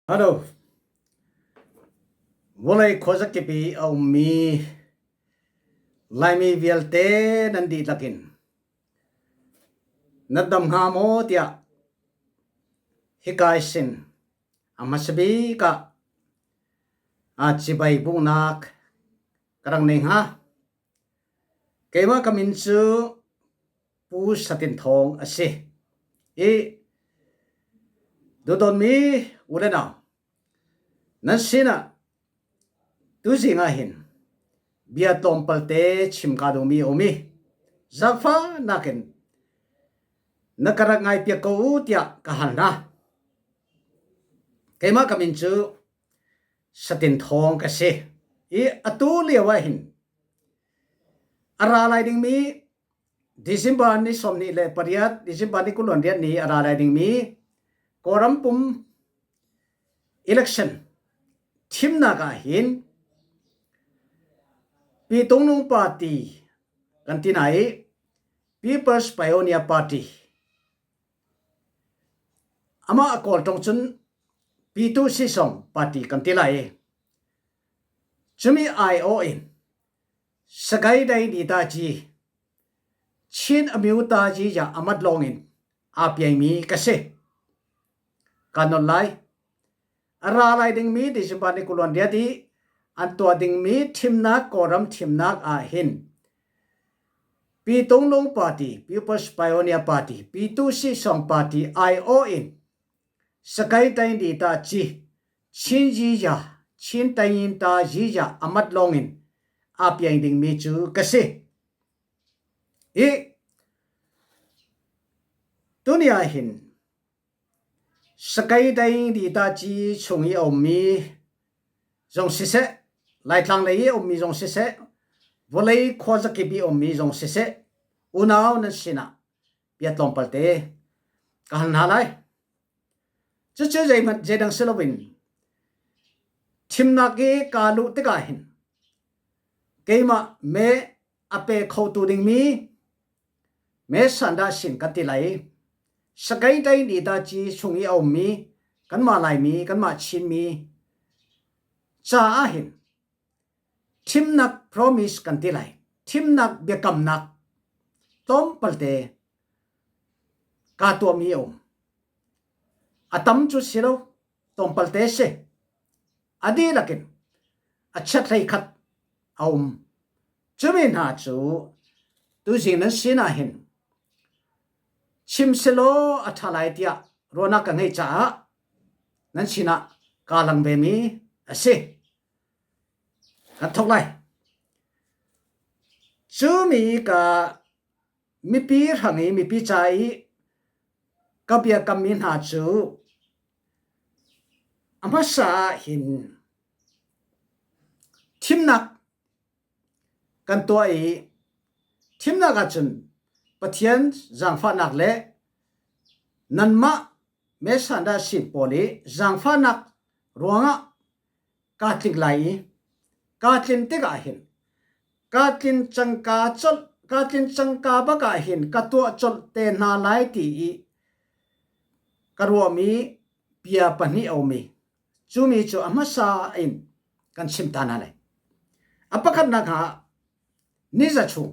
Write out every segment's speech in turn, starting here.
Hello. Vawlei khuazakip i a ummi Laimi vialte nan dihlak in na dam hnga maw tiah hika sin a hmasa bik ah cibai buknak ka rak nei hnga. Keimah ka min cu Pu Satin Thawng a si. I duhdawtmi u le nau, nan sinah tuzing ah hin bia tlawmpal te chim kaa duhmi a um i zaangfahnak in na ka rak ngaipiak ko u tiah ka hal hna. Keimah ka min cu Satin Thawng ka si i atu lio ah hin a ra lai dingmi December ni 28, December ni 28 ni a ra lai dingmi Kawlram pum election thimnak ah hin Pitungnung Party kan ti na i People's Pioneer Party amah a kawltong cun Pitu Sisong Party kan ti lai i cumi aiawh in Sagaing Ditaci Chin Amyutaji ya amat lawng in aa piaimi ka si. Ka nolh lai. A ra lai dingmi December ni kuluan riat i an tuah dingmi thimnak Kawlram thimnak ah hin Pitunglung Party, People's Pioneer Party, Pitu Sisong Party aiawh in Sagaing Ditaci Chin Yiya, Chin Tayinta Yiya amat lawng in aa piang dingmi cu ka si. I tuni ah hin Sakai Daing Dita Ci chung i a ummi zong siseh, Laitlang lei i a ummi zong siseh, vawlei khuazakip i a ummi zong siseh, unau nan sinah bia tlawmpal te ka hal hna lai. Cucu zeihmanh zeidang si loin thimnak i kaa luh tikah hin keimah me a pe khotu dingmi me sandah sin kan ti lai i Sakei Dei Ni Ta Ci chung i a ummi kanmah Laimi kanmah Chinmi caah hin thimnak promise kan ti lai thimnak biakamnak tlawmpalte kaa tuahmi a um. A tam cu si lo, tlawmpalte si. A dihlak in a chiathlei khat a um. Cumi hna cu tuzing nan sinah hin chim selaw a ṭha lai tiah ruahnak ka ngeih caah nan sinah kaa lang vemi a si. Kan thawk lai. Cu mi ka mipi hrang i mipi ca i ka biakammi hna cu a hmasa ah hin thimnak kan tuah i thimnak ahcun Pathian zaangfahnak le nanmah Mesanda sin pawl i zaangfahnak ruangah kaa tling lai i kaa tlin tikah hin kaa tlin cangka colh kaa tlin cangka bak ah hin ka tuah colh te hna lai ti i ka ruahmi bia pahnih a um i cumi cu a hmasa in kan chim ta hna lai. A pakhatnak ah niza chung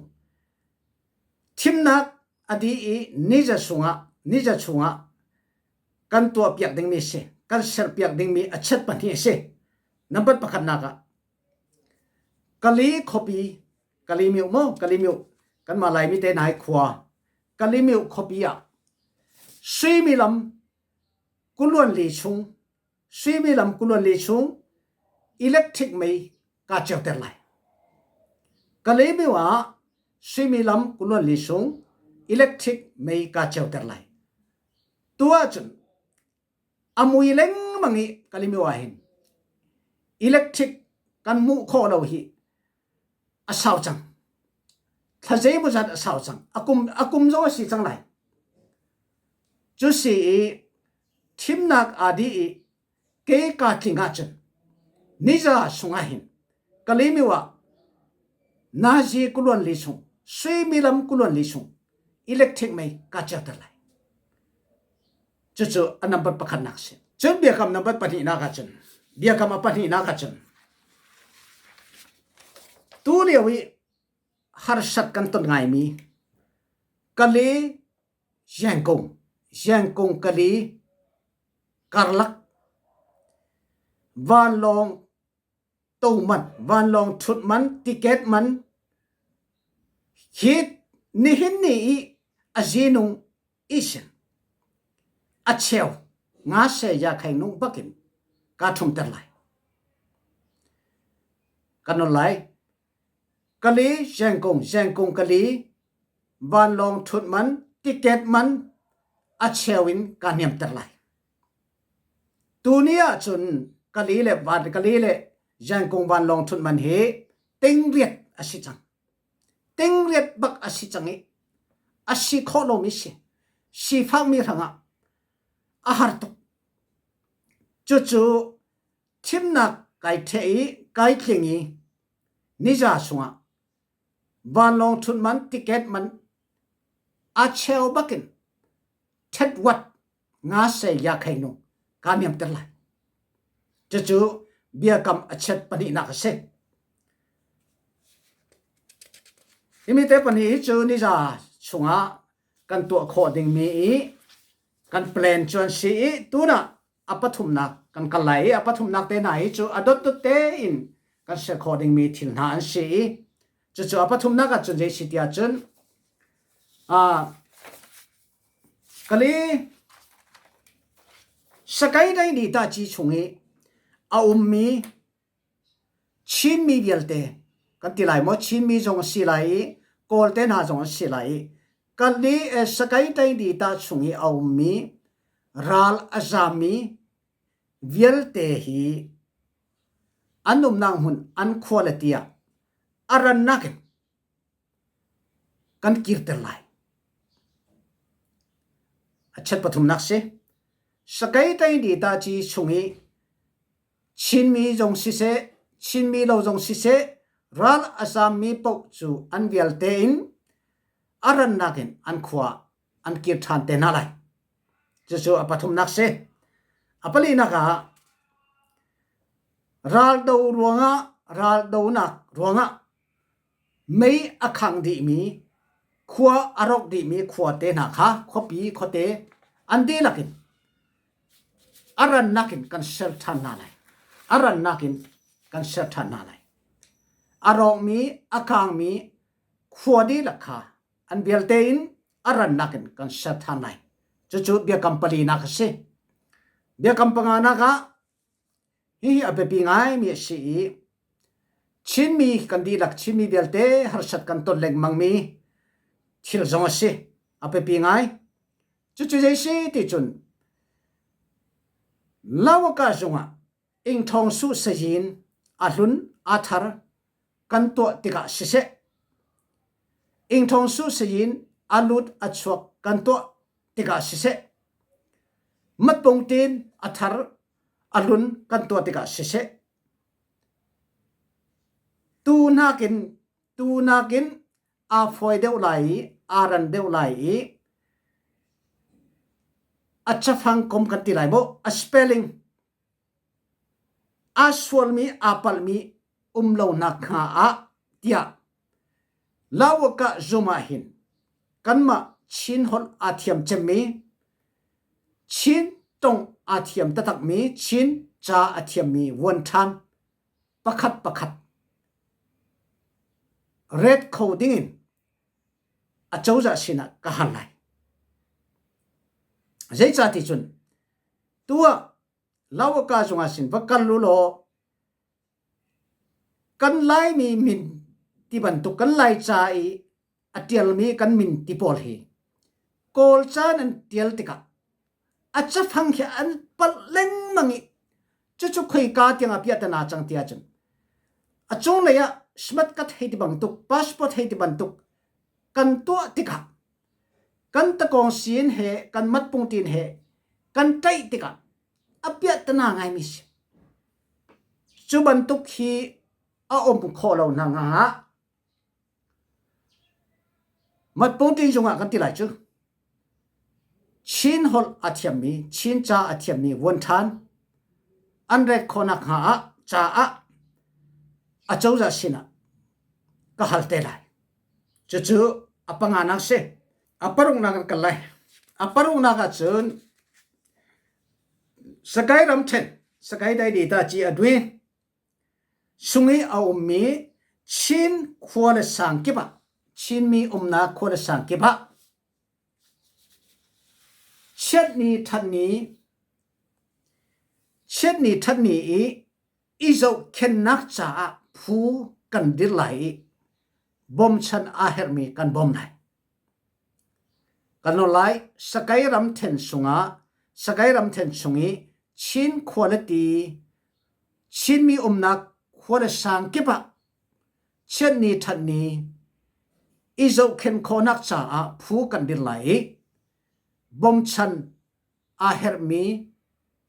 thimnak a dih i niza chungah niza chungah kan tuahpiak dingmi si kan serpiak dingmi a chet pahnih a si number pakhatnak ah Kali khuapi Kalimiu maw Kalimiu kanmah Laimi te nai khua Kalimiu khuapi ah suimilam kuluan li chung suimilam kuluan li chung electric mei kaa ceuter lai Kalemiu ah suimilam kuluan li chung electric mei kaa ceuter lai Tu ahcun a mui lengmang i Kalemyo ah hin electric kan hmuh khawh lo hi a sau cang. Thla zeimawzat a sau cang. A kum, a kum zong a si cang lai. Cu si i thimnak aa dih i ke kaa tling ahcun niza sungah hin Kalemyo ah nazi kuluan li chung suimilam kuluan li chung electric mei ka ceuter lai. Cucu a number pakhatnak si. Cun biakam number pahnihnak ah cun biakam a pahnihnak ah cun tu lio i harsat kan ton ngaimi Kale Yangon Yangon Kale karlak vanlawng to man vanlawng ṭhut man ticket man hi nihin ni i a zinung isin a cheu nga se ya khai nung bakin ka ṭhumter lai kan on lai kali zengkung zengkung kali vanlawng ṭhut man ticket man a cheu in ka niamter lai Tuni ahcun kali le van kali le Yangon vanlawng ṭhut man hi tingriat a si cang. Tingriat bak a si cang i a si khawh lomi si. Sifakmi hrangah a har tuk. Cucu thimnak kai ṭheh i kai tling i niza chungah vanlawng ṭhut man ticket man a cheu bakin ṭhetwat nga se ya khei nu ka niam ter lai. Cucu biakam a chiat pahnihnak a si. Himi te pahnih hi cu niza chungah kan tuah khawh dingmi i kan plan cu an si i tunah a pathumnak kan kal lai i a pathumnak te hna hi cu a dotdot tein kan ser khawh dingmi thil hna an si i cucu a pathumnak ah cun zei si tiah cun kali sakai dai ni ta ci chung i a ummi Chinmi vialte kan ti lai maw Chinmi zong a si lai i Kawlte hna zong an si lai i kan nih Sakai Taidi ta chung i a ummi ral a zammi vialte hi an umnak hmun an khua le tiah a rannak in kan kirter lai. A chet pathumnak si. Sakai Taidi ta ci chung i Chinmi zong siseh, Chinmi lo zong siseh, ral a zammi paoh cu an vialte in a rannak in an khua an kir ṭhan te hna lai. Cucu a pathumnak si. A palinak ah raldo ruangah raldonak ruangah Mei a khang dihmi, khua a rawk dihmi khuate hna kha khuapi khuate an dihlak in a rannak in kan ser ṭhan hna lai. A rannak in kan ser ṭhan hna lai. A rawkmi, a kangmi khua dihlak kha an vialte in a rannak in kan ser ṭhan lai. Cucu biakam palinak a si. Biakam panganak ah Hihi a biapi ngaimi a si i Chinmi kan dihlak Chinmi vialte harsat kan ton lengmangmi thil zong a si. A biapi ngai. Cucu zei si ti cun Lawaka zungah ingthawng su sayin a hlun a thar kan tuah tikah siseh ingthawng su sayin a lut a chuak kan tuah tikah siseh matpungtin a thar a hlun kan tuah tikah siseh tu nakin tu nakin aa fawi deuh lai i aa ran deuh lai i a cafang kom kan ti lai maw a spelling aa sualmi aa palhmi um lo nak hnga ah tiah Lawaka zum ah hin kanmah Chin holh aa thiam cemmi Chin tong aa thiam taktakmi Chin ca a thiammi vuan ṭhan pakhat pakhat ret kho dingin acozah sinah ka hal lai. Zeicah ti cun tu ah Lawaka zungah sin va kal u law kan Laimi min ti bantuk kan Laica i a ṭialmi kan min ti pawl hi Kawl ca nan ṭial tikah a cafang khi an palh lengmang i cucu khoika tiang ah piahtana cang ti ahcun a cunglei ah smart card hei ti bantuk passport hei ti bantuk kan tuah tikah kan takawng sin he kan matpungtin he kan ṭaih tikah a piahtana ngaimi si. Cu bantuk hi a um khawh lo hna hnga Matpungtin zungah kan ti lai cu. Chin holh a thiammi, Chin ca a thiammi vuan ṭhan an ret khawhnak hnga ah caah acozah sinah ka hal te lai. Cucu a panganak si. A paruknak kan kal lai. A paruknak ahcun Sakai ramṭhen, Sakai Daidi ta ci a dui Sung i a ummi Chin khua le sang kip ah Chinmi umnak khua le sang kip ah chiatni ṭhatni chiatni ṭhatni i i zohkhenhnak caah phu kan dir lai i bawmchan aa herhmi kan bawm lai. Kan nawl lai Sakai ramṭhen sungah Sakai ramṭhen chung i Chin khualiti Chinmi umnak khua le sang kip ah chiatni ṭhatni i zohkhenh khawhnak caah phu kan dir lai i bawmchan aa herhmi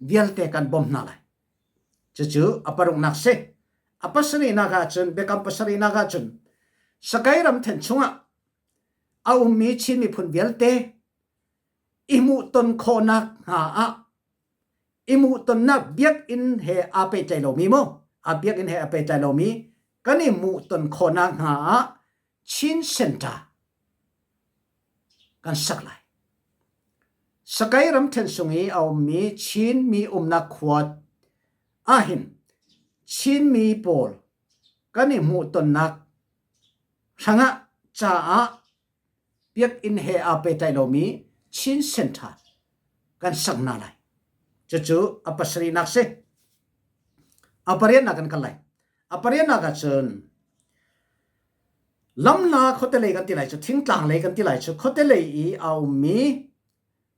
vialte kan bawmh hna lai. Cucu a paruknak si. A pasarihnak ahcun biakam pasarihnak ahcun Sakai ramthen chungah a ummi Chin miphun vialte i hmuhton khawhnak hnga ah i hmuhtonnak biakinn he aa pehtlaih lomi mu a biakinn he aa pehtlaih lomi kan i hmuhton khawhnak hnga ah Chin Center kan sak lai. Sakai ramthen sung i a ummi Chin mi umnak khua ahhin Chin mi pawl kan i hmuhtonnak hrangah caah biakinn he aa pehtlaih lomi Chin Center kan sak hna lai. Cucu a pasarihnak si. A pariatnak kan kal lai. A pariatnak ahcun lamhla khuate lei kan ti lai cu thingtlang lei kan ti lai cu khuate lei i a ummi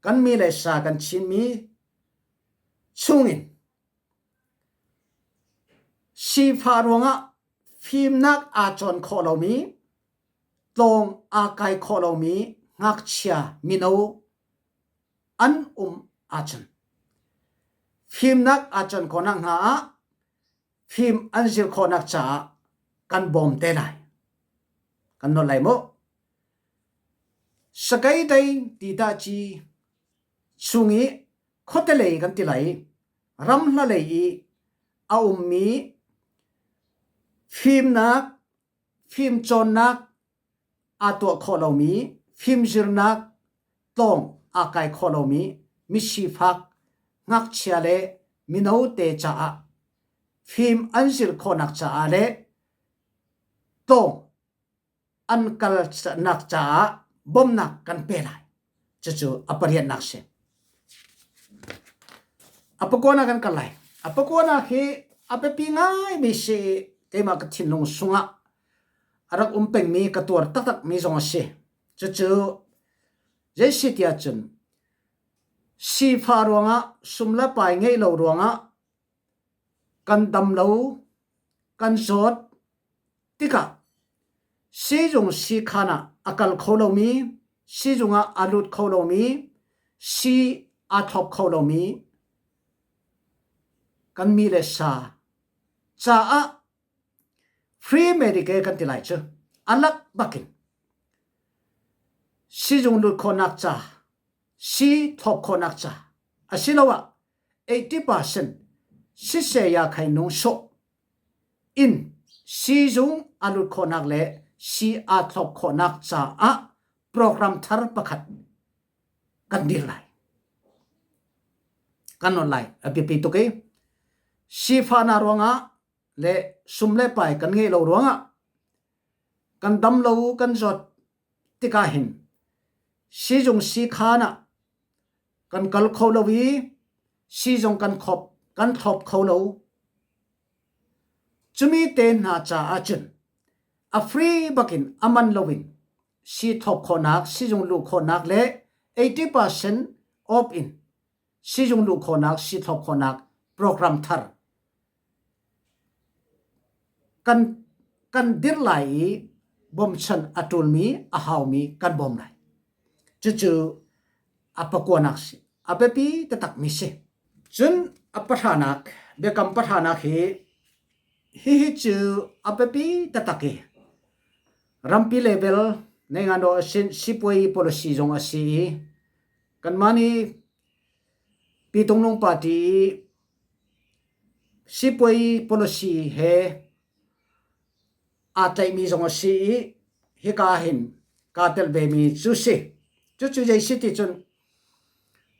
kan mi le sa kan Chinmi chungin sifah ruangah fimnak aa cawn khawh lomi tlawng aa kai khawh lomi ngakchia mino an um ahcun fimnak aa cawn khawhnak hnga ah fim an zir khawhnak caah kan bawm te lai. Kan nawl lai mu. Sakai dei ti dah ci chung i khuate lei kan ti lai ramhla lei i a ummi fimnak fimcawnnak aa tuah khawh lomi, fimzirnak tlawng aa kai khawh lomi misifak ngakchia le mino te caah fim an zir khawhnak caah le tlawng an kalnak caah bawmhnak kan pe lai. Cucu a pariatnak si. A pakuanak kan kal lai. A pakuanak hi a biapi ngaimi si i keimah ka thinlung sungah a rak um pengmi ka tuar taktakmi zong a si. Cucu zei si tiah cun sifah ruangah sum le pai ngeih lo ruangah kan dam lo, kan zawt tikah siizung siikhan ah a kal kho lomi, siizung ah a lut kho lomi, sii aa thlop kho lomi kan mi le sa caah free medicare kan ti lai cu a lak bakin siizung lut khawhnak ca sii thlop khawhnak ca asiloah 80% siseh ya khai nung sawh in siizung a lut khawhnak le sii aa thlop khawhnak caah program thar pakhat kan dir lai. Kan on lai. A biapi tuk i sifahnak ruangah le sum le pai kan ngeih lo ruangah kan dam lo kan zawt tikah hin siizung siikhan ah kan kal kho lo i siizung kan khop kan thlop kho lo. Cumi te hna caah cun a free bakin a man loin sii thlop khawhnak, siizung luh khawhnak le 80% off in siizung luh khawhnak, sii thlop khawhnak program thar kan kan dirh lai i bawmchan a ṭulmi a haumi kan bawm lai. Cucu a pakuanak si. A biapi taktakmi si. Cun a pahranak, biakam pahranak hi hihi cu a biapi taktak i rampi level nei ngan sin sipuai policy zong a si i. Kanmah nih Pitunglung Party i sipuai policy he aa tlaihmi zong a si i hika hin kaa tel vemi cu si. Cucu zei si ti cun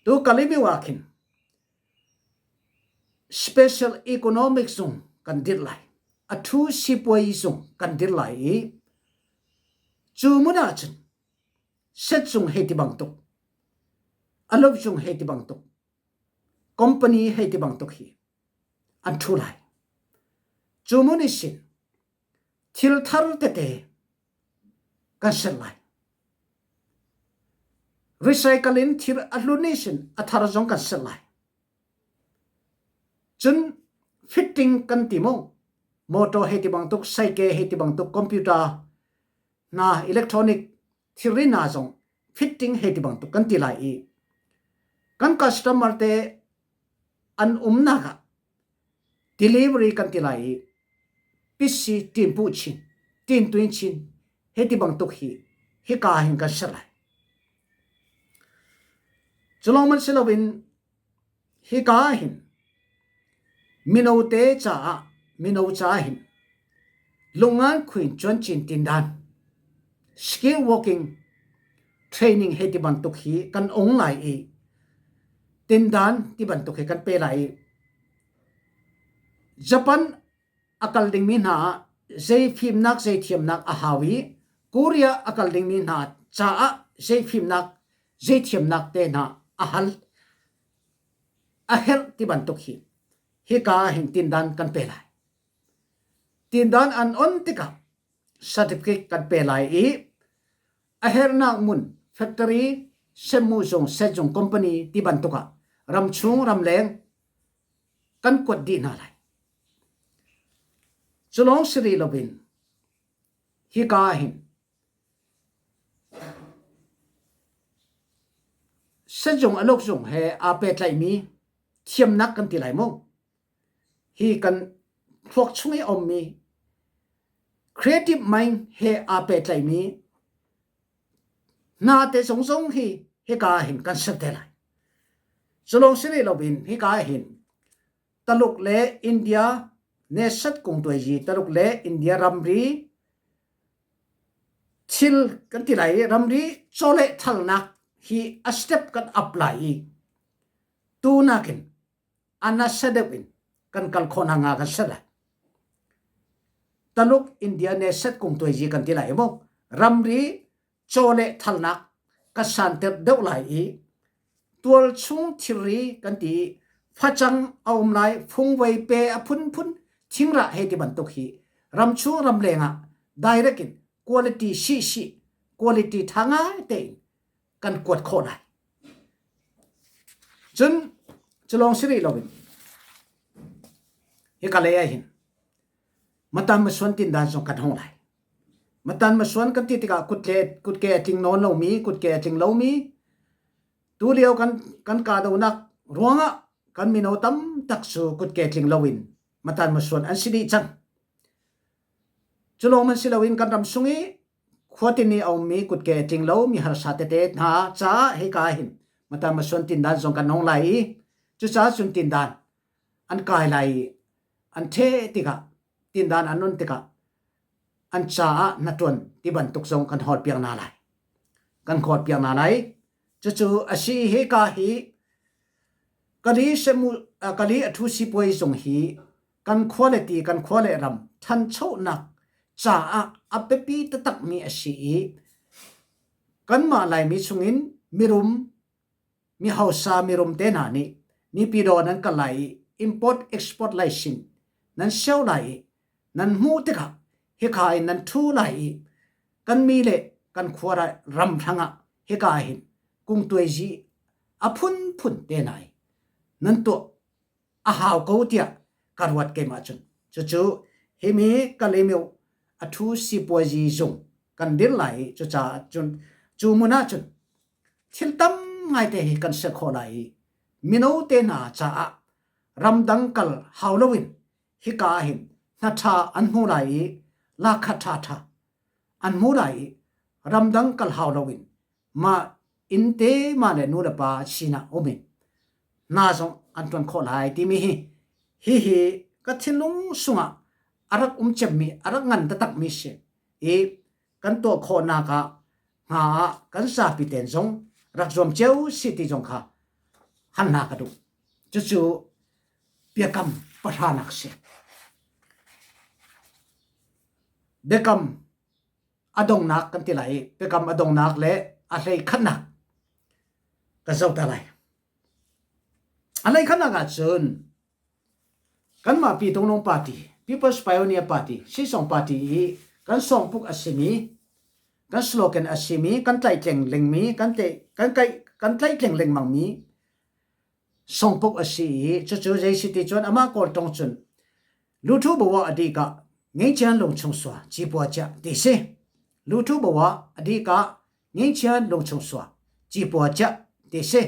tu Kalaymyo ah khin Special economic zung kan dirh lai. A thu sipuai zung kan dirh lai i cu mun ahcun setzung hei ti bangtuk, a lo zung hei ti bangtuk, company hei ti bangtuk hi an ṭhu lai. Cu mun i sin thil thar tete kan ser lai. Recycle in thil a hlun i sin a thar zong kan ser lai. Cun fitting kan ti mu. Motor hei ti bangtuk, saike hei ti bangtuk, computer hna, electronic thilri hna zong fitting hei ti bangtuk kan ti lai i kan customer te an umnak ah delivery kan ti lai i pisi tin pu chin tin tuin chin hei ti bangtuk hi hika hin kan ser lai. Culong man si loin hika hin mino te caah mino ca hin lungan khuin chuan chin tin dan skill working training hei ti bantuk hi kan ong lai i tindan ti bantuk hi kan pe lai i Japan a kal dingmi hna ah zei fimnak zei thiamnak a hau i Korea a kal dingmi hna caah zei fimnak zei thiamnak te hna a hal a herh ti bantuk hi hika hin tindan kan pe lai. Tindan an on tikah certificate kan pe lai i a herhnak mun factory semmu zung sehzung company ti bantuk ah ramchung ramleng kan kuat dih hna lai. Cu lawng si rih loin hika hin sehzung aluk zung he aa pehtlaihmi thiamnak kan ti lai mu. Hi kan thluak chung i a ummi creative mind he aa pehtlaihmi hna te zong zong hi hika ah hin kan ser te lai. Cu lawng si rih loin hika ah hin Taluk le India nesat kungtuaizi Taluk le India ramri thil kan ti lai i ramri chawleh thalnak hi a step kan up lai i tu nakin a nasa deuh in kan kal khawh nakhnga kan ser lai. Taluk India nesat kungtuaizi kan ti lai mu ramri chawleh thalnak ka santer deuh lai i tualchung thilri kan ti i facang a um lai fungvei pe a phunphun thingrah hei ti bantuk hi ramchung ramleng ah direct in quality si si quality tha ngai tein kan kuat khawh lai cun culawng si rih loin hika lei ah hin Matan masuan tindan zong kan hong lai. Matan masuan kan ti tikah kutke kutke a tling nawn lomi, kutke a tling lomi, tu lio kan kan kahdohnak ruangah kan mino tam tak cu kutke tling loin matan masuan an si dih cang. Cu lawng man si loin kan ram sung i khuatin i a ummi kutke a tling lo mi harsa tete hna caah hika hin matan masuan tindan zong kan hong lai i cucaah cun tindan an kai lai i an ṭhe tikah tindan an nun tikah an caah na ṭuan ti bantuk zong kan hawlpiak hna lai. Kan hawlpiak hna lai. Cucu a si hika hi kali semu kali a thu sipuai zung hi kan khua le ti kan khua le ram ṭhanchonak caah a biapi taktakmi a si i kanmah Laimi chungin mirum mi hausa mirum te hna nih Naypyidaw nan kal lai i import export license nan sio lai i nan hmuh tikah hika in nan ṭhu lai i kan mi le kan khua ram hrangah hika hin kungtuaizi a phunphun te hna hi nan tuah a hau ko tiah ka ruat keimah cun cucu himi Kalaymyo a ṭhu sipuazi zung kan dir lai i cucaah cun cu mun ah cun Thil tam ngaite hi kan ser khawh lai i mino te hna caah ramdang kal hau loin hika ah hin hna an hmu lai i lahkhah ṭhaṭha an hmu lai i ramdang kal hau loin mah. inn te ma le nu le pa sinah um in hna zong an ṭuan khawh lai timi hi hihi ka thinlung sungah a rak um cemmi a rak ngan taktakmi si i kan tuah khawhnak ah hnga ah kan zapi ten zong rak zuam cio si ti zong kha han hna ka duh. Cucu biakam pahranak si. Biakam a dongnak kan ti lai i biakam a dongnak le a hlei khatnak kan zoh ta lai. A hlei khatnak ahcun kanmah Pi Tunglung Party, People's Pioneer Party, Sisong Party i kan songpuk a simi, kan slogan a simi, kan tlaihtleng lengmi, kan kan kan tlaihtleng lengmangmi songpuk a si i cucu zei si ti cun amah Kawltong cun Luthu bawa a dih ka ngeichian lungchung sua cipua chiah ti si. Luthu bawa a dih ka ngeichian lungchung sua cipua chiah ti si.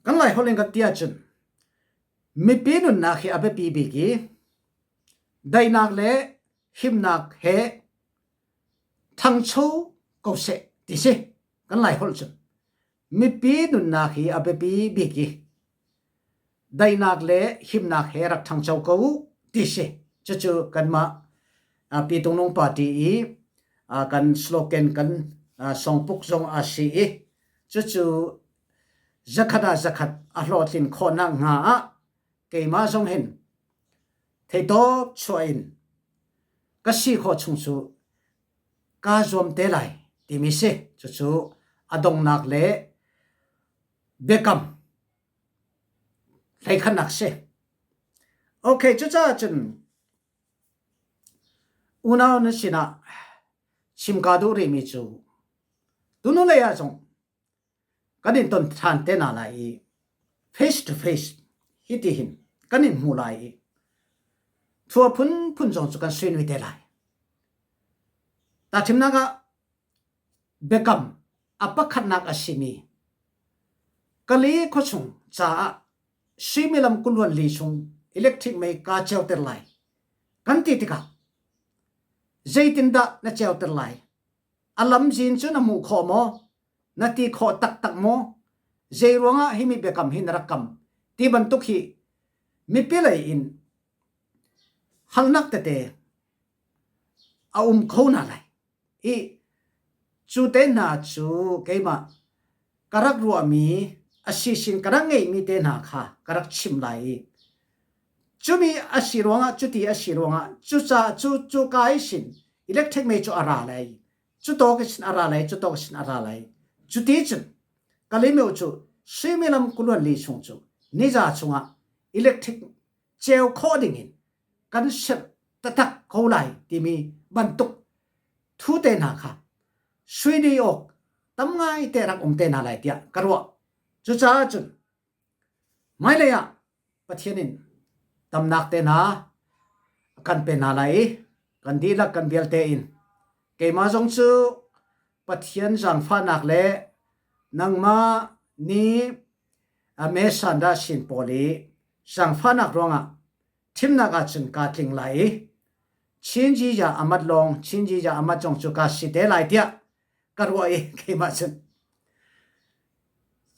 Kan Lai holh in kan ti ahcun mipi nunnak hi a biapi bik i daihnak le himnak he ṭhangcho ko seh ti si. Kan Lai holh cun mipi nunnak hi a biapi bik i daihnak le himnak he rak ṭhangcho ko u ti si. Cucu kanmah Pi Tunglung Party i kan slogan kan songpuk zong a si i cucu zakhat ah zakhat a hlawhtlin khawhnak hnga ah keimah zong hin theitawp chuah in ka si khawh chung cu kaa zuam te lai timi si. Cucu a donghnak le biakam hleikhatnak si. Okay, cucaah cun unau na sinah chim kaa duh rihmi cu tunulei ah zong kan in ton ṭhan te hna lai i face to face hiti hin kan in hmu lai i thua phunphun zong cu kan suinui te lai. Tahchunhnak ah biakam a pakhatnak a simi Kali khuachung caah suimilam kuluan li chung electric mei kaa ceuter lai kan ti tikah zeitindah na ceuter lai? A lamzin cu na hmuh khawh maw? Na ti khawh taktak maw? Zei ruangah hi mi biakam hi na rak kam? Ti bantuk hi mipi lei in halnak tete a um kho hna lai. I cu te hna cu keimah ka rak ruahmi a sisin ka rak ngeihmi te hna kha ka rak chim lai i cumi a si ruangah cuti a si ruangah cuca cu cu ka i sin electric mei cu a ra lai cu tawk sin a ra lai cu tawk sin a ra lai cuti cun Kalemyo cu suimilam kuluan li chung cu niza chungah electric ceu khawh dingin kan ser taktak ko lai timi bantuk thu te hna kha suini awk tam ngai te rak um te hna lai tiah ka ruah. Cucaah cun hmailei ah Pathian in tamnak te hna kan pe hna lai i kan dihlak kan vialte in keimah zong cu Pathian zaangfahnak le nangmah nih Mesan dah sin pawl i zaangfahnak ruangah thimnak ahcun kaa tling lai i Chin Jiya amat lawng Chin Jiya amat zong cu ka si te lai tiah ka ruah i keimah cun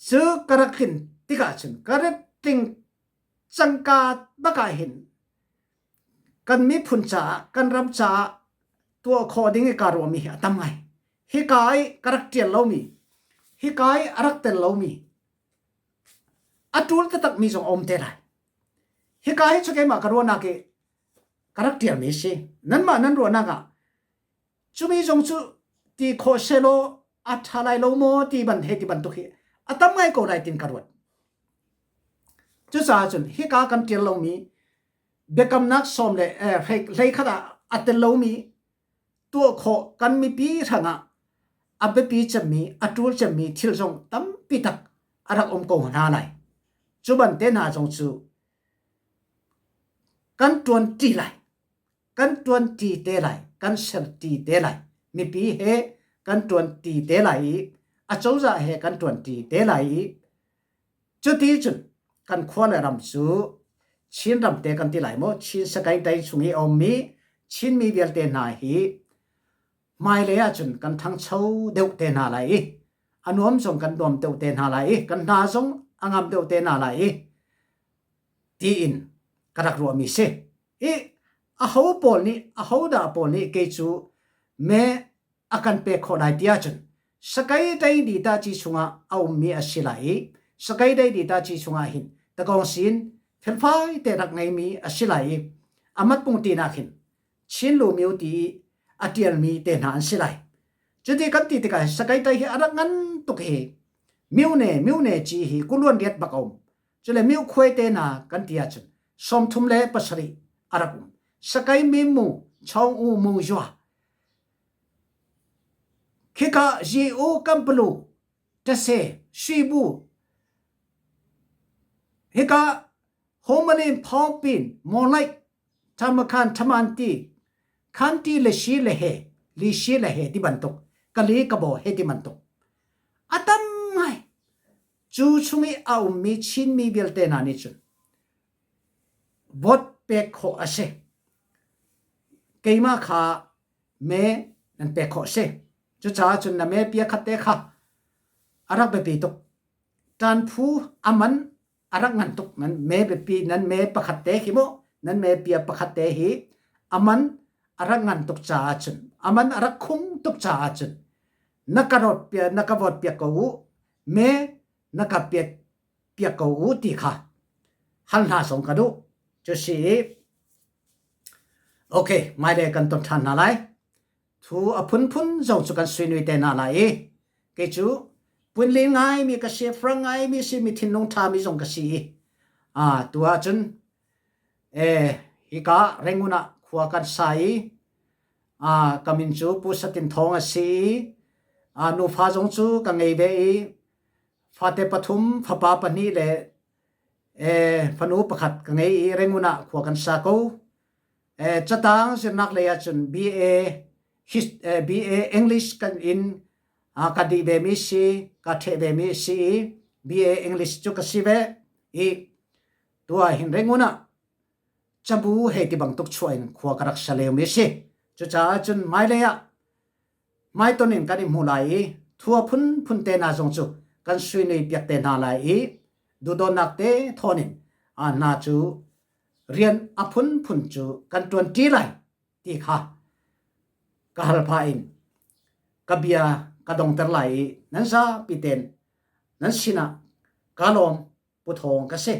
cu ka rak tlin tikah cun ka rak tling cangka bak ah hin kan miphun caah kan ram caah tuah khawh ding i kaa ruahmi hi a tam ngai hika i ka rak ṭial lomi hika i a rak tel lomi a ṭul taktakmi zong a um te lai hika hi cu keimah ka ruahnak i ka rak ṭialmi si nanmah nan ruahnak ah cumi zong cu ti khawh selaw a ṭha lai lo maw ti ban he ti bantuk hi a tam ngai ko lai tin ka ruat cucaah cun hika kan ṭial lomi biakamnak sawm le hlei khat ah a tel lomi tuah khawh kan mipi hrangah a biapi cemmi a ṭul cemmi thil zong tampi tak a rak um ko hna lai cu ban te hna zong cu kan ṭuan ṭi lai kan ṭuan ṭi te lai kan ser ṭi te lai mipi he kan ṭuan ṭi te lai i acozah he kan ṭuan ṭi te lai i cuti cun kan khua le ram cu Chin ram te kan ti lai maw Chin Sagaing dai chung i a ummi Chinmi vialte hna hi hmailei ahcun kan ṭhangcho deuh te hna lai i. A nuam zong kan nuam deuh te hna lai i kan hna zong a ngam deuh te hna lai i tiin ka rak ruahmi si. I aho pawl nih aho dah pawl nih kei cu me a kan pek khawh lai ti ahcun Sakai dei dita ci chungah a ummi a si lai i Sakai dei dita ci chungah hin takong sin felfai te rak ngeimi a si lai i amat pungti nak hin Chin lu myo ti i a ṭialmi te hna an si lai. Cuti kan ti tikah Sakai tai hi a rak ngan tuk hi myone myone ci hi kuluan riat bak a um. Cule myo khuai te hna kan ti ahcun 37 a rak um. Sakai mi mu chong u mu zua khika zi u kampalu tase sui bu hika homanin phawngpin mawlaih Thamakhan thamanti khanti le shi le he li shi le he ti bantuk kali kabo he ti bantuk a tam ngai cu chung i a ummi Chinmi vialte hna nih cun vote pek khawh a si keimah kha me nan pek khawh a si cucaah cun na me pia khat te kha a rak biapi tuk ṭan phu a man a rak ngan tuk nan me biapi nan me pakhat te khi mu nan me pia pakhat te hi aman a rak ngan tuk caah cun aman a rak khung tuk caah cun na ka rot pia na ka vote piak ko u me na ka piak piak ko u ti kha hal hna song ka duh cu si i okay mai le kan ton ṭhan hna lai Thu a phunphun zong cu kan suinui te hna lai i kei cu punli ngaimi ka si, frank ngaimi si, mi thinlung ṭhami zong ka si i tu ahcun hika Rangoon ah khua kan sa i ka min cu Pu Satin Thawng a si i nufa zong cu ka ngei ve i fate pathum fapa pahnih le fanu pakhat ka ngei i Rangoon ah khua kan sa ko. Catang zirnak lei ahcun BA, BA English kan in ka dih vemi si, ka ṭheh vemi si i BA English cu ka si ve i tu ah hin Rangoon ah cabu hei ti bangtuk chuah in khua ka rak sa leumi si. Cucaah cun hmailei ah hmaiton in kan i hmu lai i thua phunphun te hna zong cu kan suinui piak te hna lai i duhdawtnak te thawn in hna cu rian a phunphun cu kan ṭuanṭi lai ti kha ka hal phah in ka bia ka dongter lai i nan zapi tein nan sinah ka lawm Pu Thawng ka si.